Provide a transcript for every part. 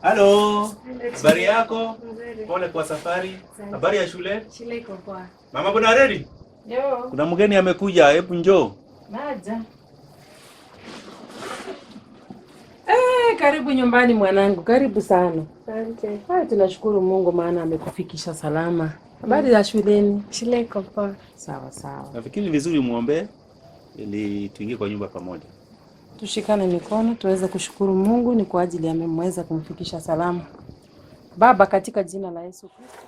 Halo. Habari yako? Pole kwa safari. Habari ya shule? Shule iko poa. Mama bwana ready? Yo. Kuna mgeni amekuja, hebu njoo. Naja. Karibu nyumbani mwanangu, karibu sana. Asante. Haya, tunashukuru Mungu maana amekufikisha salama. Habari za shuleni? Shule iko poa. Sawa sawa. Nafikiri vizuri muombe ili tuingie kwa nyumba pamoja. Tushikane mikono tuweze kushukuru Mungu ni kwa ajili amemweza kumfikisha salama. Baba, katika jina la Yesu Kristo.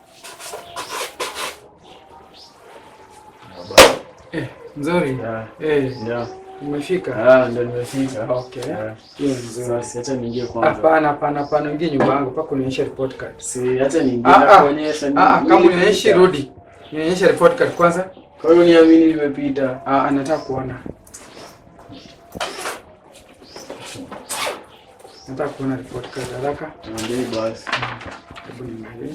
Mzuri. Yeah. Umefika? Ndio nimefika. Okay. Hiyo nzuri. Sasa acha niingie kwanza. Hapana, hapana, hapana, ingie nyumba yangu mpaka unionyeshe report card. Si acha niingie na kuonyesha. Kama unionyeshe rudi. Nionyeshe report card kwanza. Kwa hiyo niamini nimepita. Nataka kuona. Nataka kuona report card haraka. Ndio basi. Hebu niangalie.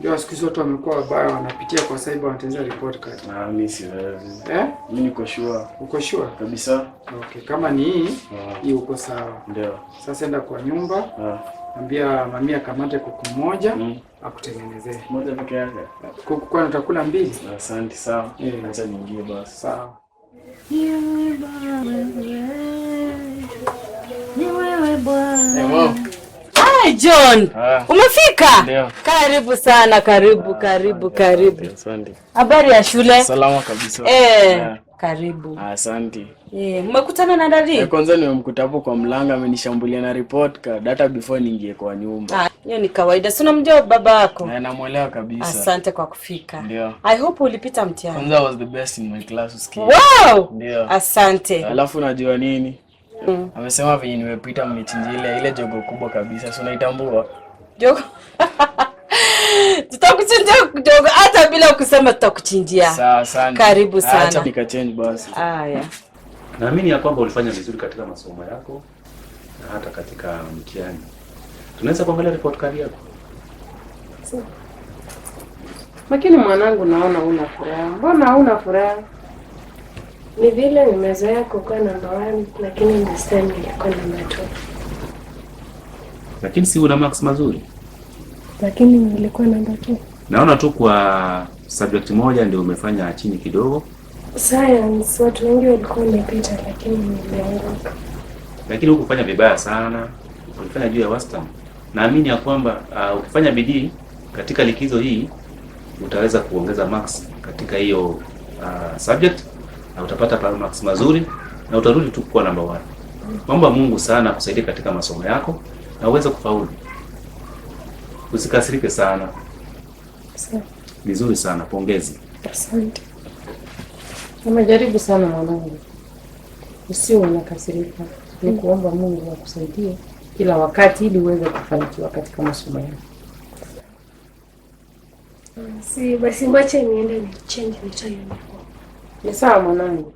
Ndio siku hizi watu wamekuwa wabaya, wanapitia kwa cyber wanatengeneza report card. Mimi siwezi. Mimi niko sure. Uko sure? Kabisa. Okay, kama ni hii, hii uko sawa. Ndio. Sasa enda kwa nyumba. Ambia mami akamate kuku moja, akutengenezee. Moja peke yake. Kuku kwani utakula mbili? Asante, sawa. Acha niingie basi. Sawa. Ni wewe Bwana. Mom. Hi John. Umefika? Ndio. Karibu sana, karibu, karibu, karibu. Asante. Habari ya shule? Salama kabisa. Karibu. Asante. Mmekutana na dadi? Kwanza nimemkuta hapo kwa mlango amenishambulia na report card hata before niingie kwa nyumba. Hiyo ni kawaida. Si unamjua baba yako? Namuelewa kabisa. Asante kwa kufika. Ndio. I hope ulipita mtihani. Kwanza I was the best in my class usikie. Wow! Ndio. Asante. Alafu unajua nini? Amesema venye nimepita mnichinjile ile jogo kubwa kabisa. Si unaitambua? Jogo. Tutakuchinjia jogo hata bila kusema tutakuchinjia. Sawa, asante. Karibu sana. Acha nikachange basi. Haya. Naamini ya kwamba ulifanya vizuri katika masomo yako na hata katika mtihani. Tunaweza kuangalia report card yako? Lakini mwanangu, naona huna furaha. Mbona huna furaha? Ni vile nimezoea kukuwa number 1, lakini this time nilikuwa number 2. Lakini si una marks mazuri? Lakini nilikuwa number 2. Naona tu kwa subject moja ndio umefanya chini kidogo. Science watu wengi walikuwa wamepita, lakini nilianguka. Lakini hukufanya vibaya sana. Ulifanya juu ya wastani. Naamini ya kwamba ukifanya bidii katika likizo hii utaweza kuongeza marks katika hiyo subject na utapata marks mazuri na utarudi tu kuwa number 1. Naomba Mungu sana akusaidie katika masomo yako na uweze kufaulu. Usikasirike sana. Sawa. Vizuri sana, pongezi. Asante. Umejaribu sana mwanangu. Usiwe unakasirika. Ni kuomba Mungu akusaidie kila wakati ili uweze kufanikiwa katika masomo yako. Si basi mwache niende ni change nitoe uniform. Ni sawa mwanangu.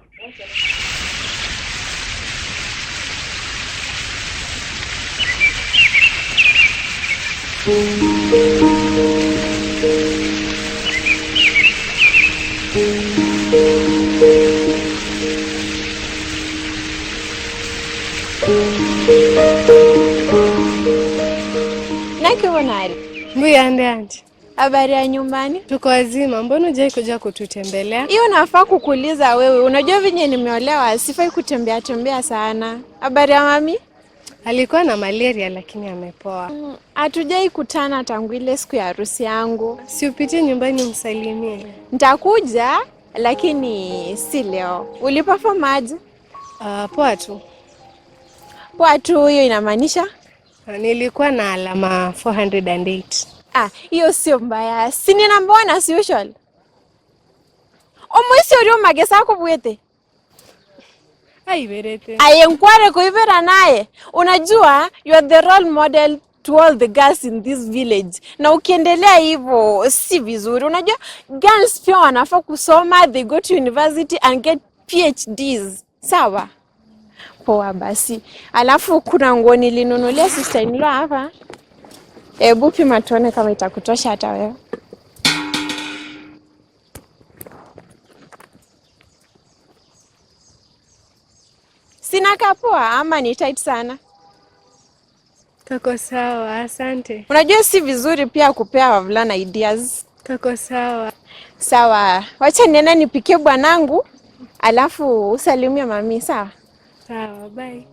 Mbuyande auntie. Habari ya nyumbani? Tuko wazima, mbona hujai kuja kututembelea? Hiyo nafaa kukuuliza wewe. Unajua venye nimeolewa, sifai kutembea tembea sana. Habari ya mami? Alikuwa na malaria lakini amepoa. Hatujai kutana tangu ile siku ya harusi yangu. Si upitie nyumbani umsalimie? Nitakuja lakini si leo. Uliperform aje? Poa tu. Poa tu hiyo inamaanisha? Nilikuwa na alama 408. Hiyo sio mbaya. Si ni number 1 as usual. Omwisi uri umagesa kubwete. Aiberete. Ayenkware kuibera naye. Unajua you are the role model to all the girls in this village. Na ukiendelea hivyo si vizuri. Unajua girls pia wanafaa kusoma, they go to university and get PhDs. Sawa? Poa basi. Alafu kuna nguo nilinunulia sister in law hapa. Hebu pima tuone kama itakutosha hata wewe. Kanakaa poa ama ni tight sana? Kako sawa, asante. Unajua si vizuri pia kupea wavulana ideas. Kako sawa. Sawa, wacha niende nipikie bwanangu, alafu usalimie mami, sawa? Sawa, bye.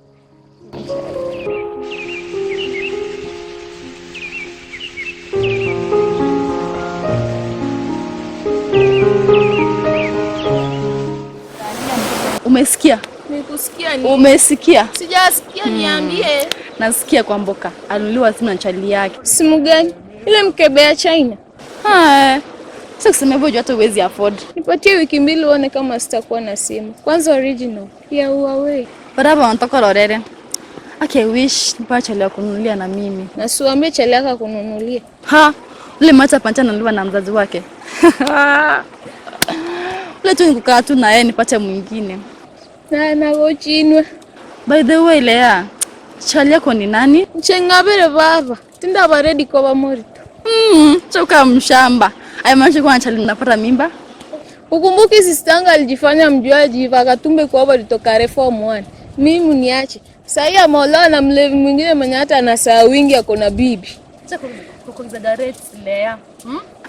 Umesikia? Nikusikia ni Umesikia? Sijasikia, niambie. Nasikia kwa Mboka anunuliwa simu na chali yake. Simu gani? Ile mkebe ya China. Haya. Sasa kusema hivyo juu hata huwezi afford. Nipatie wiki 2 uone kama sitakuwa na simu. Kwanza original ya Huawei. Baraba wanatoka Lorere. Okay, wish nipate chali ya kununulia na mimi. Na siuambie chali yako kununulia. Ha, ule macha pancha anunuliwa na mzazi wake. Ule tu nikukaa tu na yeye nipate mwingine. Na nagochinwe. By the way, Lea, chali yako ni nani? Nchengabere baba. Tinda baredi kwa bamorito. Choka mshamba. Haimaanishi kuwa chali mnapata mimba. Ukumbuki sister alijifanya mjuaji hivi akatumbe kwa baba alitoka reform 1. Mimi niache. Sasa ameolewa na mlevi mwingine mwenye hata ana saa wingi ako na bibi. Acha kuexaggerate Lea.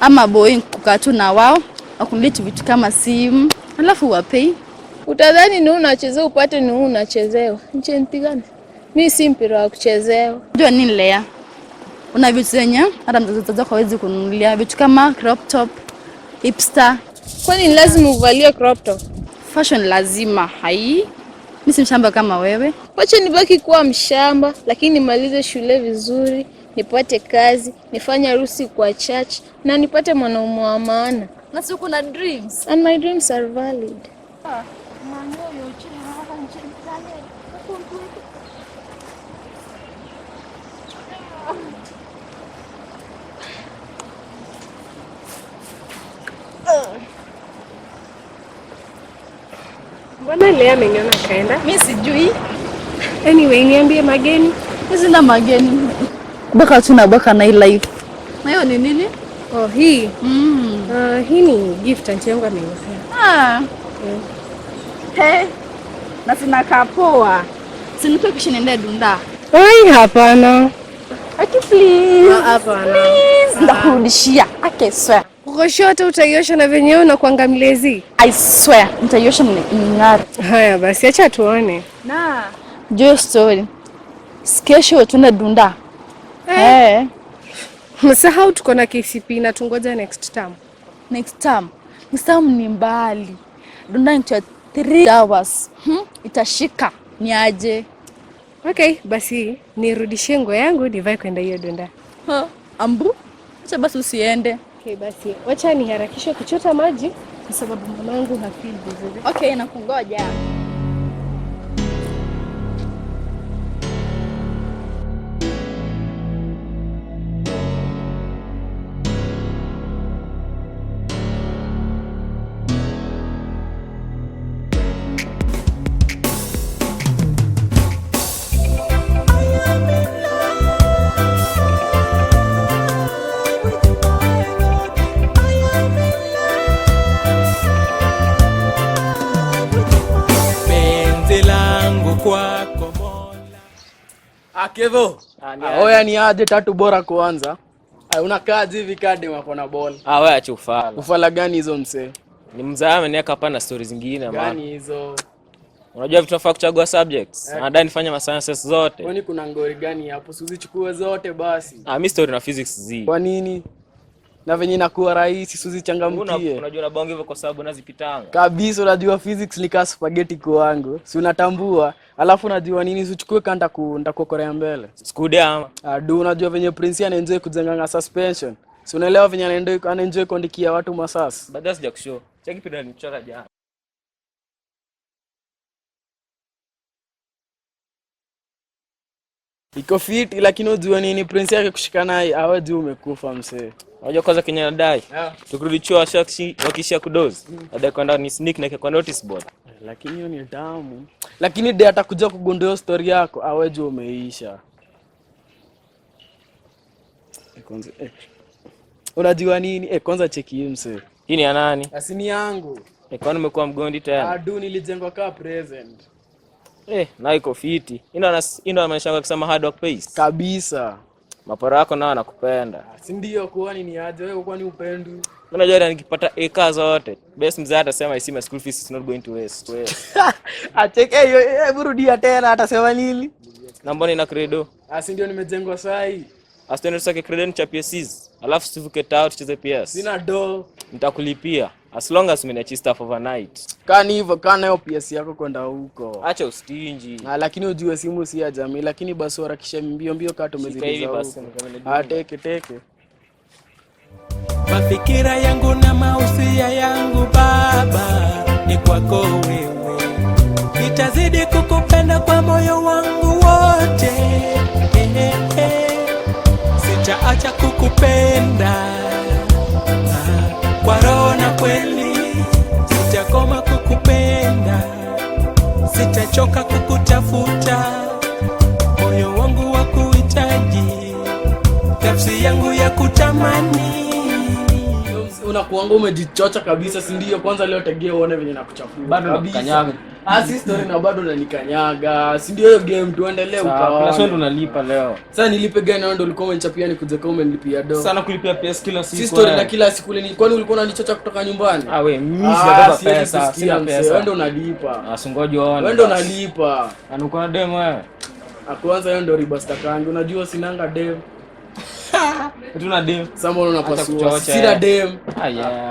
Ama boy kukaa tu na wao, wakununulie vitu kama simu, alafu wapei. Utadhani ni unachezea upate ni unachezewa. Nche ntigane. Mimi si mpira wa kuchezewa. Unajua nini Lea? Una vitu zenye hata mzazi wako hawezi kununulia, vitu kama crop top, hipster. Kwani ni lazima uvalie crop top? Fashion lazima hai. Mimi si mshamba kama wewe. Wacha nibaki kuwa mshamba, lakini nimalize shule vizuri, nipate kazi, nifanye harusi kwa church na nipate mwanaume wa maana. Na si uko na dreams. And my dreams are valid. Mbona Lea ameniona kaenda? Mimi sijui. Anyway, niambie mageni. Mimi sina mageni. Baka tu na baka na hii life. Na hiyo ni nini? Oh, hii. Hii ni gift auntie yangu amenipea. Ah. Hey. Na sina kapoa. Sinipe kisha niende dunda. Oi, hapana. Aki please. Hapana. Please, ndakurudishia. Ake swear. Ukoshote utaiosha na venyewe unakuanga mlezi. I swear, nitaiosha mng'are. Haya basi, acha tuone. Na jo story. Kesho tuende dunda. Eh. Msahau tuko na KCP na tungoja next term. Next term. Next term ni mbali. Dunda ni 3 hours. Itashika. Ni aje? Okay, basi nirudishie nguo yangu nivae kwenda hiyo dunda. Ha, ambu? Acha basi usiende. Okay, basi wacha niharakishe kuchota maji kwa sababu mamangu hafeel vizuri. Okay, nakungoja. Kevo. Oya ni aje tatu bora kuanza. Unakaa hivi kadi wako na ball. Ah, wewe acha ufala. Ufala gani hizo msee? Ni mzaa ameniweka hapa na stories zingine maana. Gani hizo? Unajua vitu tunafaa kuchagua subjects. Anadai nifanye ma sciences zote. Kwani kuna ngori gani hapo? Si uzichukue zote basi. Ah, mimi story na physics zi. Kwa nini? Na venye inakuwa rahisi si uzichangamkie. Unajua unabonga hivyo kwa sababu unazipitanga. Kabisa, unajua physics ni kama spaghetti kwangu. Si unatambua? Alafu unajua nini, usichukue kanda nitakuokorea mbele. Sikude ama. Adu, unajua venye Prince anaenjoy kujenganga suspension. Si unaelewa venye anaenjoy kuandikia watu masasi. Baadaye sija kushow. Cheki pida nilichora jana. Iko fit lakini unajua nini, Prince yake kushika naye awe juu umekufa msee. Unajua kwanza Kenya nadai. Tukirudi chuo wakishia kudozi. Nadai kwenda ni sneak na kwa notice board. Lakini hiyo ni damu. Lakini de atakuja kugundua story yako, awe juu umeisha. Kwanza unajua nini? Kwanza cheki hii msee. Hii ni ya nani? Asini yangu. Kwani umekuwa mgondi tena? Adu, nilijengwa kama present. Na iko fiti. Ino anamaanisha kusema hard work pays. Kabisa. Maporo yako nao anakupenda. Si ndio kwani ni aje wewe kwani upendu? Mimi najua nikipata eka zote, best mzee atasema I see my school fees is not going to waste. Acheke hiyo, hebu rudia tena atasema nini? Na mbona ina credo? Si ndio nimejengwa sai. Asitende tusake credo ni cha PSCs. Alafu sivuke tao tucheze PS. Sina do. Nitakulipia as long as umeniachia stuff overnight. Kani hivyo kana hiyo PS yako kwenda huko. Acha ustinji. Lakini ujue simu si ya jamii, lakini basi harakisha mbio mbio kama tumeziliza huko. Teke teke. Mafikira yangu na mausia yangu Baba ni kwako wewe. Nitazidi kukupenda kwa moyo wangu wote. Sitaacha kukupenda kwa roho na kweli. Sitakoma kukupenda, sitachoka kukutafuta. Moyo wangu wa kuhitaji, nafsi yangu ya kutamani. Unakuanga umejichocha kabisa, si ndio? Kwanza leo tegea uone venye nakuchafua. Bado nakukanyaga. Si story na bado unanikanyaga. Si ndio hiyo game tuendelee ukaona. Kuna swali unalipa leo. Sasa nilipe gani wewe ndio ulikuwa umenichapia nikuje kama umenilipia do. Sana kulipia PS kila siku. Si story na kila siku ni kwani ulikuwa unanichocha kutoka nyumbani? We mimi sijabeba pesa, sina pesa. Wewe ndio unalipa. Singoje uone. Wewe ndio unalipa. Na uko na demo wewe? Kwanza hiyo ndio riba stakangi. Unajua sinanga dem. Tuna dem. Sasa mbona unapasua? Sina dem.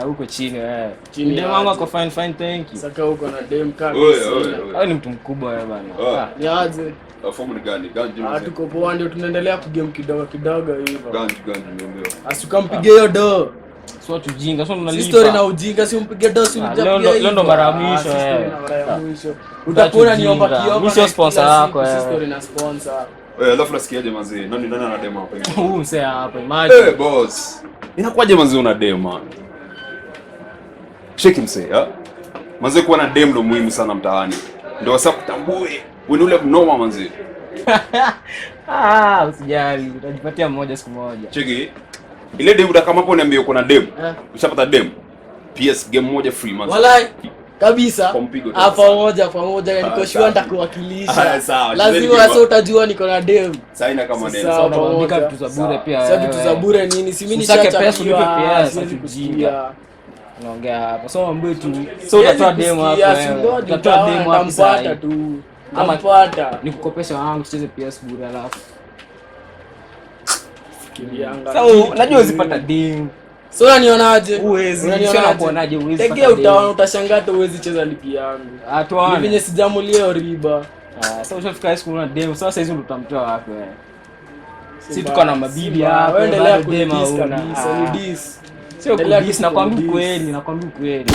Huko chini wewe. Dem wangu ako fine fine, thank you. Saka huko na dem kabisa. Wewe ni mtu mkubwa wewe bana. Ni aje? Fomu ni gani? Ganji. Tuko poa ndio tunaendelea kugame kidogo kidogo hivyo. Ganji nimeambiwa. Asikampige hiyo do. Sio tujinga, sio tunalipa. Si story na ujinga, si umpige do, si mjapia. Leo ndo mara ya mwisho wewe. Utakuwa niomba kiomba. Mimi sio sponsor yako wewe. Si story na sponsor. Alafu nasikiaje manzi? Nani ana demo hapa? Huyu msee hapa, imagine. Boss. Inakuwaje manzi una demo? Cheki msee, ha? Manzi kuwa na demo ndo muhimu sana mtaani. Ndio wasa kutambue. Wewe ni ule mnoma manzi. Usijali, utajipatia mmoja siku moja. Cheki. Ile demo kama hapo niambie uko na demo. Ushapata demo. PS game moja free manzi. Walai. Kabisa. Pamoja Pamoja niko sure nitakuwakilisha. Lazima sasa utajua niko na dem. Saina kama dem. Sawa, unaandika vitu za bure pia. Sasa vitu za bure nini? Si mimi nishacha pesa ulipe PS ujinga. Unaongea hapa. So mambo tu. So utatoa demo hapo. Utatoa demo hapo sasa tu. Ama nikukopesha wangu tucheze PS bure alafu. Fikirianga. Sasa unajua usipata dem. So unanionaje? Uwezi, sio nakuonaje uwezi. Tegea utaona utashangaa hata uwezi cheza ligi yangu. Tuone. Ni venye sijamulia riba. Sasa ushafika high school una dem, sasa hizo utamtoa wapi wewe? Sisi tuko na mabibi hapa, wewe endelea kudis kabisa, ni dis. Sio kudis, nakwambia kweli, nakwambia kweli.